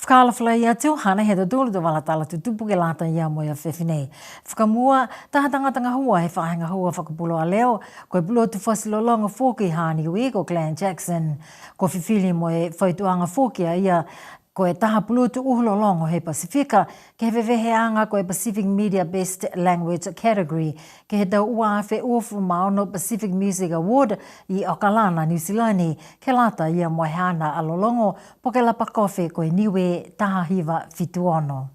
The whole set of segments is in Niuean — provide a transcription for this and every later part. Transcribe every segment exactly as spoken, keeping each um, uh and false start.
Fakaalofa lahi atu, hanei ha tautolu a tau vala tala tutupu ke lata ia mo e afiafi nei. Fakamua, taha tagata gahua he faahi gahua fakapuloa leo, ko e pulotu fasi lologo foki ha Niue ko Glenn Jackson. Kua fifili mo e fai tuaga foki a ia ko e taha pulotu uhu lologo he Pasifika, ke he veveheaga ko e Pacific Media Best Language Category, ke he tau ua afe uafulu ma ono Pacific Music Award i Okalana, Niu Silani, ke lata ia mo e haana a lologo, po ke lapa kofe ko e Niue taha hiva fitu ono.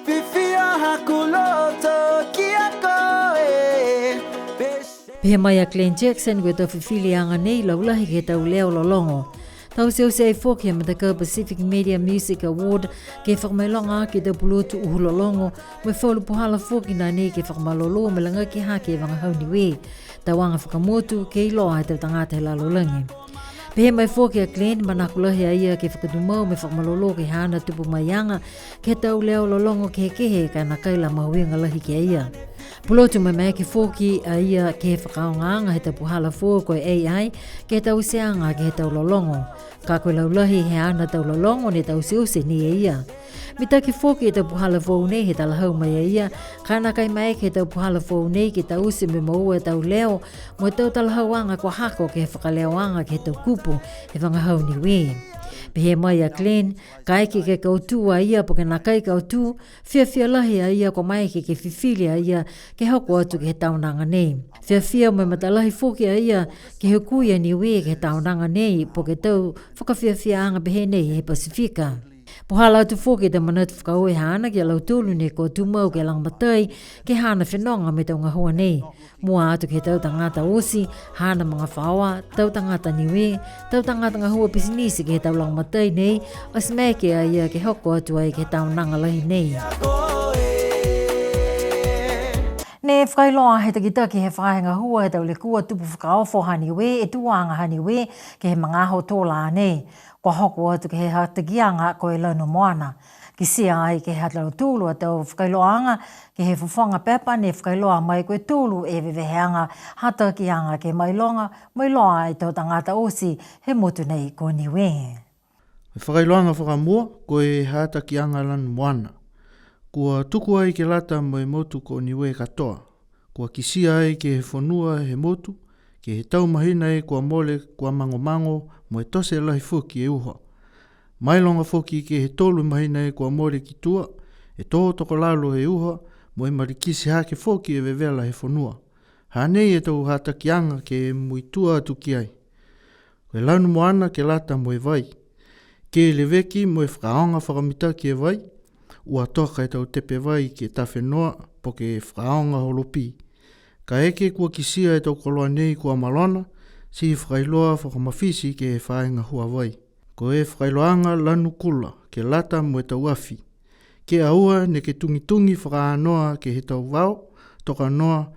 Fifia haku loto ki a koe, pese. Pehē mai a Glenn Jackson, ko e tau fifiliaga nei laulahi ke he tau leo lologo. Tauteute ai foki he matakau Pacific Media Music Award, ke fakamailoga aki e tau pulotu uhu lologo, mo e falu puhala foki nanei ke fakamalolō mo e lagaki hake e vagahau Niue. Tau aga fakamotu, ke iloa e tau tagata he lalolagi. Pehē mai foki a Glenn, manako lahi a ia ke fakatumau mo e fakamalolō ke he haana tupu maiaga, ke he tau leo lologo kehekehe, ka e nākai la mahuiga lahi ki a ia. Pulotu mai maeke foki a ia ke he fakaaogaaga he tau puhala foou ko e A I, ke he tauteaga ke he tau lologo. Ka ko e laulahi he haana tau lologo ne tauteute ni e ia. Mitaki foki e tau puhala foou nei he talahau mai a ia, ka e nākai maeke he tau puhala foou nei ke taute mo e moua e tau leo, mo e tau talahauaga kua hako ke he fakaleoaga ke he tau kupu he vagahau Niue. Pehē mai a Glenn, kaeke ke kautū a ia po ke nākai kautū, fiafia lahi a ia kua maeke ke fifili a ia ke hoko atu ke he taonaga nei. Fiafia mo e matalahi foki a ia ke hukui a Niue ke he taonaga nei, po ke tau fakafiafiaaga pehē nei he Pasifika. Puhala atu foki e tau manatu fakaaue haana ki a lautolu ne kua tumau ke lagomatai ke he haana fenoga mo e tau gahua nei. Mua atu ke he tau tagata oti, haana magafaoa, tau tagata Niue, tau tagata gahua pisinisi ke he tau lagomatai nei, ati maeke a ia ke hoko atu ai ke he taonaga lahi nei. Ne fakailoa he takitaki he faahi gahua he tau lekua tupu fakaofo ha Niue, e tuaga ha Niue, ke he magaaho tō lā nei. Kua hoko atu ke he hatakiaga ko e Lanu Moana. Kitia ai ke he ha tautolu a tau fakailoaaga ke he fofoga pepa ne fakailoa mai ko e tolu e veveheaga hatakiaga ke mailoga, mailoa e tau tagata oti he motu nei ko Niue. E fakailoaaga fakamua, ko e hatakiaga Lanu Moana. Kua tuku ai ke lata mo e motu ko Niue katoa. Kua kitia ai ke he fonua he motu, ke he tau mahina e kua mole kua magomago mo e tote lahi foki e uha. Mailoga foki ke he tolu mahina e kua mole ki tua, e tō tokolalo e uha, mo e malikiti hake foki e vevela he fonua. Hanei e tau hatakiaga ke muitua atu ki ai. Ko e Lanu Moana ke lata mo e vai. Ke leveki mo e fakaaoga fakamitaki e vai, ua toka e tau tepe vai ke tafe noa, po ke fakaaoga holopī. Kaeke kua kitia e tau koloa nei kua malona, ti fakailoa fakamafiti ke he faahi gahua vai. Ko e fakailoaaga Lanu Kula, ke lata mo e tau afi. Ke aua neke tugitugi fakaanoa ke he tau vao, toka noa,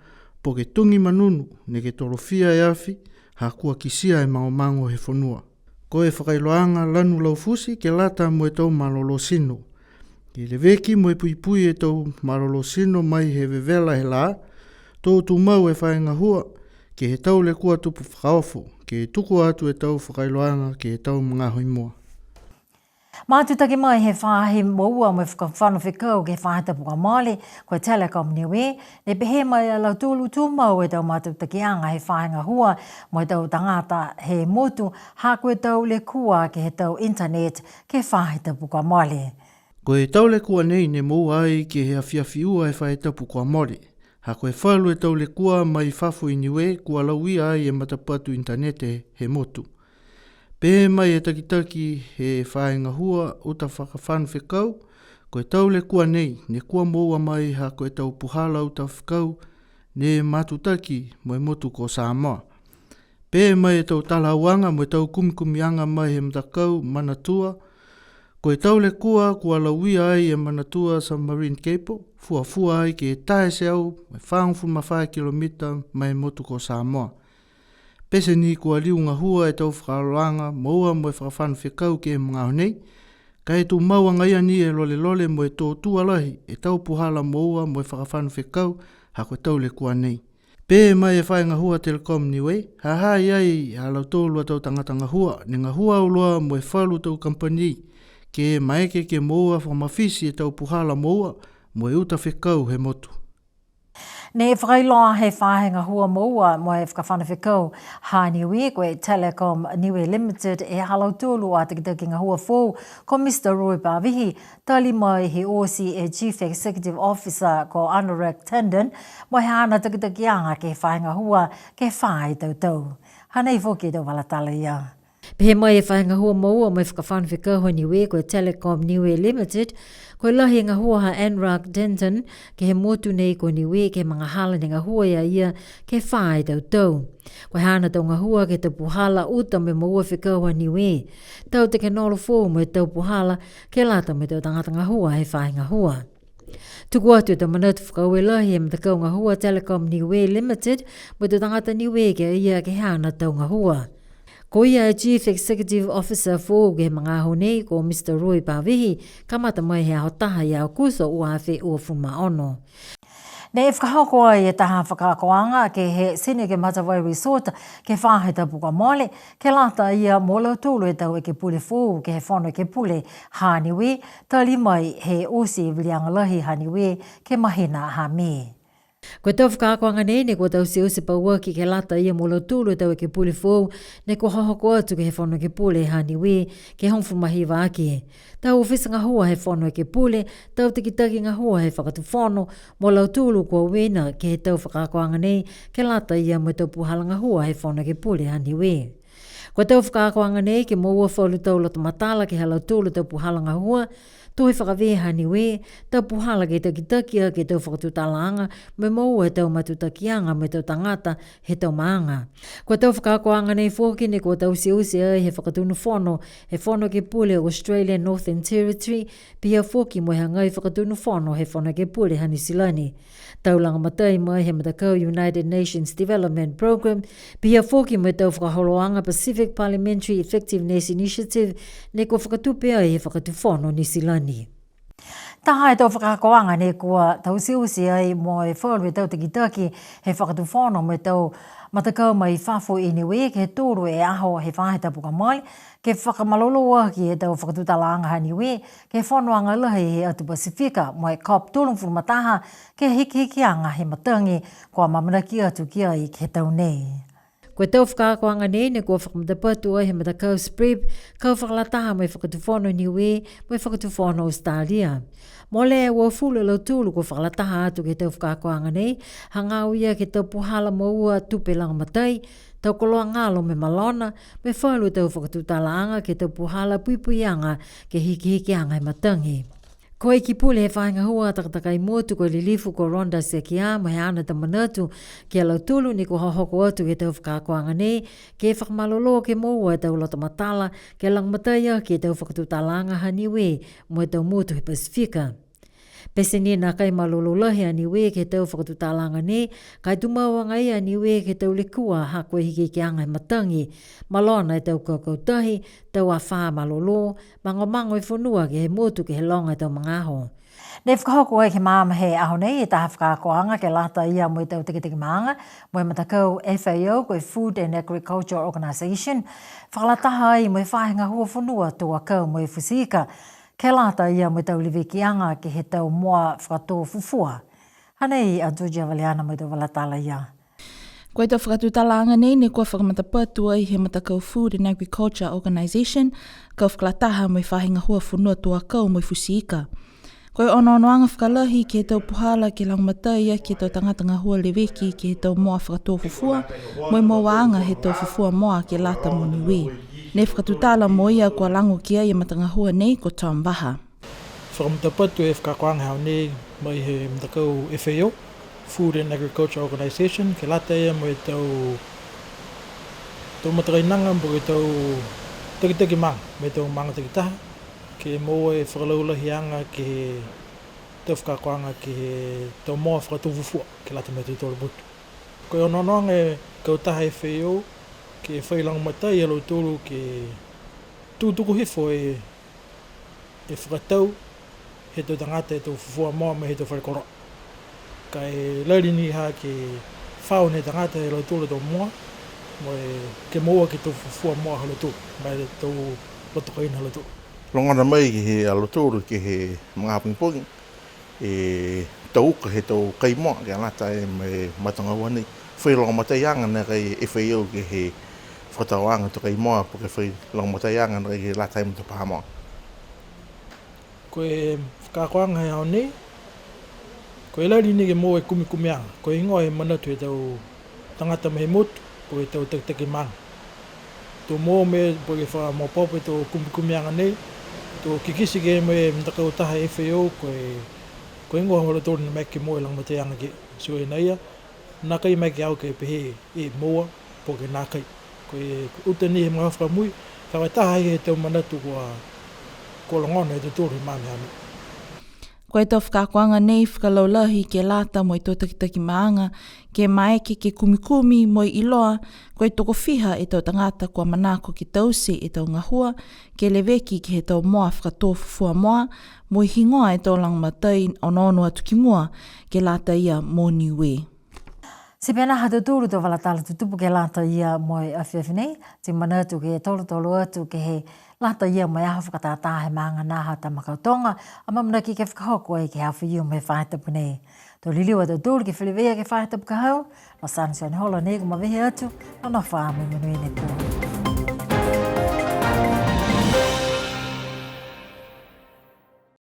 po ke tugi manunu, neke tolofia e afi, ha kua kitia e magomago he fonua. Ko e fakailoaaga Lanu Laufuti ke lata mo e tau malolō tino. Ke leveki mo e puipui e tau malolō tino mai he vevela he lā, to tumau e faahi gahua, ke he tau lekua tupu fakaofo, ke tuku atu e tau fakailoaaga ke he tau magaaho i mua. Matutaki mai he faahi moua mo e fakafano fekau ke he faahi tapu kua mole, ko e Telecom Niue, ne pehē mai a lautolu tumau e tau matutakiaga he faahi gahua mo e tau tagata he motu, ha ko e tau lekua ke he tau internet ke he faahi tapu kua mole. Ko e tau lekua nei ne moua ai ke he afiafi ua he faahi tapu kua mole. Ha ko e falu e tau lekua mai fafo i Niue kua lauia ai e matapatu initanete he motu. Pehē mai e takitaki he faahi gahua uta fakafano fekau, ko e tau lekua nei, ne kua moua mai ha ko e tau puhala uta fekau, ne matutaki mo e motu ko Samoa. Pehē mai e tau talahauaga mo e tau kumikumiaga mai he matakau Manatua, ko e tau lekua kua lauia ai e Manatua Submarine Cable, fuafua ai ke taha e teau mo e fagofulu ma fā kilomita mai he motu ko Samoa. Pete ni kua liu gahua e tau fakaholoaga moua mo e fakafano fekau ke he magaaho nei, ka e tumau agaia ni e lolelole mo e tō tua lahi e tau puhala moua mo e fakafano fekau ha ko e tau lekua nei. Pehē mai e faahi gahua Telecom Niue, ha ha i ai ha lautolu a tau tagata gahua, ne gahua auloa mo e falu tau kamupani, ke maeke ke moua fakamafiti e tau puhala moua mo e uta fekau he motu. Ne fakailoa he faahi gahua moua mo e fakafano fekau ha Niue, ko e Telecom Niue Limited, e ha lautolu a takitaki gahua foou, ko Mr Roy Pavihi, tali mai he oti e Chief Executive Officer ko Anurag Tandon, mo e haana takitakiaga ke he faahi gahua ke he fā e tau tau. Hanei foki e tau vala tala ia. Pehē mai e faahi gahua moua mo e fakafano fekau ha Niue ko e Telecom Niue Limited, ko e lahi e gahua ha Anurag Tandon ke he motu nei ko Niue ke he magahala ne gahua ai a ia ke he fā e tau tau. Ko e haana tau gahua ke he tau puhala uta mo e moua fekau ha Niue, tau tekenolosi foou mo e tau puhala ke lata mo e tau tagata gahua he faahi gahua. Tuku atu e tau manatu fakaaue lahi he matakau gahua Telecom Niue Limited mo e tau tagata Niue ki a ia ke he haana tau gahua. Ko ia e Chief Executive Officer foou ke he magaaho nei ko Mr Roy Pavihi, kamata mai he aho taha ia Aokuso ua afe uafulu ma ono. Ne fakahoko ai e taha fakaakoaga ke he Seneca Matavai Resort ke he faahi tapu kua mole, ke lata ia mo lautolu e tau ekepule foou ke he Fono Ekepule ha Niue, tali mai he oti e viliaga lahi ha Niue ke he mahina ha Me. Ko e tau fakaakoaga nei ne kua tauteute pauaki ke lata ia mo lautolu e tau ekepule foou ne kua hohoko atu ke he Fono Ekepule ha Niue ke hogofulu ma hiva aki. Tau ofisa gahua he Fono Ekepule, tau takitaki gahua he Fakatufono, mo lautolu kua uiina ke he tau fakaakoaga nei ke lata ia mo e tau puhala gahua he Fono Ekepule ha Niue. Ko e tau fakaakoaga nei ke moua falu tau loto matala ke he ha lautolu tau puhala gahua, tohi fakavē ha Niue, tau puhala ke takitaki aki e tau fakatutalaaga, mo e moua e tau matutakiaga mo e tau tagata he tau maaga. Ko e tau fakaakoaga nei foki ne kua tauteute ai he Fakatonu Fono he Fono Ekepule Australia Northern Territory, pihia foki mo e hagai Fakatonu Fono he Fono Ekepule ha Niu Silani. Tau lagomatai mai he matakau United Nations Development Programme, pihia foki mo e tau fakaholoaga Pacific Parliamentary Effectiveness Initiative ne kua fakatupe ai he Fakatufono Niu Silani. Taha e tau fakaakoaga ne kua tauteute ai mo e falu e tau takitaki he Fakatufono mo e tau matakau mai fafo i Niue ke he tolu e aho he faahi tapu kua mole, ke fakamalolō aki e tau fakatutalaaga ha Niue ke he fonoaga lahi he atu Pasifika mo e COP tolugofulu ma taha ke he hikihikiaga he matagi kua amanaki atu ki ai ke he tau nei. Ko e tau fakaakoaga nei ne kua fakamatapatu ai he matakau SPREP, kau fakalataha mo e Fakatufono Niue mo e Fakatufono Australia. Molea e uafulu a lautolu kua fakalataha atu ke he tau fakaakoaga nei, hagaao ia ke he tau puhala moua tupe lagomatai, tau koloa galo mo e malona, mo e falu tau fakatutalaaga ke he tau puhala puipuiaga ke he hikihikiaga he matagi. Ko e Ikipule he Faahi Gahua Takatakai Motu ko e Lilifu ko Rhonda Sekia, mo e haana tau manatu ki a lautolu ne kua hohoko atu ke he tau fakaakoaga nei, ke fakamalolō ke moua e tau loto matala, ke lagomatai aki e tau fakatutalaaga ha Niue mo e tau motu he Pasifika. Pete ni nākai malolō lahi a Niue ke he tau fakatutalaaga nei, ka e tumau agaia a Niue ke he tau lekua ha ko e hikihikiaga he matagi, malona e tau kaukau tahi, tau afā malolō, magomago e fonua ke he motu ke he loga e tau magaaho. Ne fakahoko ai ke he magaaho he aho nei e taha fakaakoaga ke lata ia mo e tau takitaki maaga mo e matakau F A O, ko e Food and Agriculture Organisation, fakalataha ai mo e Faahi Gahua Fonua, Tau Akau mo e Futi Ika, ke lata ia mo e tau levekiaga ke he tau moa fakatō fufua. Hanei a Georgia Valeana mo e tau vala tala ia. Ko e tau fakatutalaaga nei ne kua fakamatapatu ai he matakau Food and Agriculture Organisation, kau fakalataha mo e Faahi Gahua Fonua, Tau Akau mo e Futi Ika. Ko e onoonoaga fakalahi ke he tau puhala ke lagomatai aki e tau tagata gahua leveki ke he tau moa fakatō fufua, mo e mouaaga he tau fufua moa ke lata mo Niue. Ne fakatutala mo ia kua lago ki ai e matagahua nei ko Tom Vaha. Fakamatapatu e fakaakoaga he aho nei mai he matakau F A O, Food and Agriculture Organisation, ke lata ia mo e tau, tau matakainaga, mo e tau takitaki maaga, mo e tau maaga takitaha, ke moua e fakalaulahiaga ke he tau fakaakoaga ke he tau moa fakatō fufua, ke lata mo e tau tolo motu. Ko e onoonoaga e kautaha F A O, ke fai lagomatai a lautolu ke tutuku hifo e, e fakatau he tau tagata e tau fufua moa mai he tau fale koloa. Ka e lali ni ha ke fao ne tagata he lautolu tau moa, mo e ke moua ke tau fufua moa ha lautolu, mo e tau loto kaina ha lautolu. Logona mai ke he a lautolu ke he magaaho pogipogi, e tau uka he tau kai moa, ke lata e mo e matagahua nei. Fai lagomataiaga nākai e F A O ke he fakatauaga tau kai moa, po ke fai lagomataiaga nākai ke lata e mo e tau paha moa. Ko e fakaakoaga he aho nei, ko e lali ni ke moua e kumikumiaga, ko e heigoa e manatu he tau tagata mai he motu, po ke tau takitaki maaga. To moua mo e, po ke fakamaopoopo e tau kumikumiaga nei, to kikite ke he mo e matakau taha F A O, ko e, ko e heigoa ha lautolu ne maeke ke moua e lagomataiaga ke, so e nā ia, nākai maeke au ke pehē e moua, po ke nākai. Ko e uta ni he magaaho fakamui, ka e taha he tau manatu kua, kua logona e tautolu he magaaho nei. Ko e tau fakaakoaga nei fakalaulahi ke lata mo e tau takitaki maaga, ke maeke ke kumikumi mo e iloa, ko e tokofiha e tau tagata kua manako ke taute e tau gahua, ke leveki ke he tau moa fakatō fufua moa, mo e heigoa e tau lagomatai onoono atu ki mua, ke lata ia mo Niue. Ti pihia ha tautolu tau vala tala tutupu ke lata ia mo e afiafi nei, ti manatu ke tolotolo atu ke he lata ia mo e aho fakatātā he maaga nā ha Tamakautoga, amaamanaki ke fakahoko ai ke he afiafi mo e faahi tapu nei. To liliu a tautolu ke feleveia ke he faahi tapu ka hau, Losana Sioneholo nei kua mavehe atu, nonofo ā mo e monuina e pō.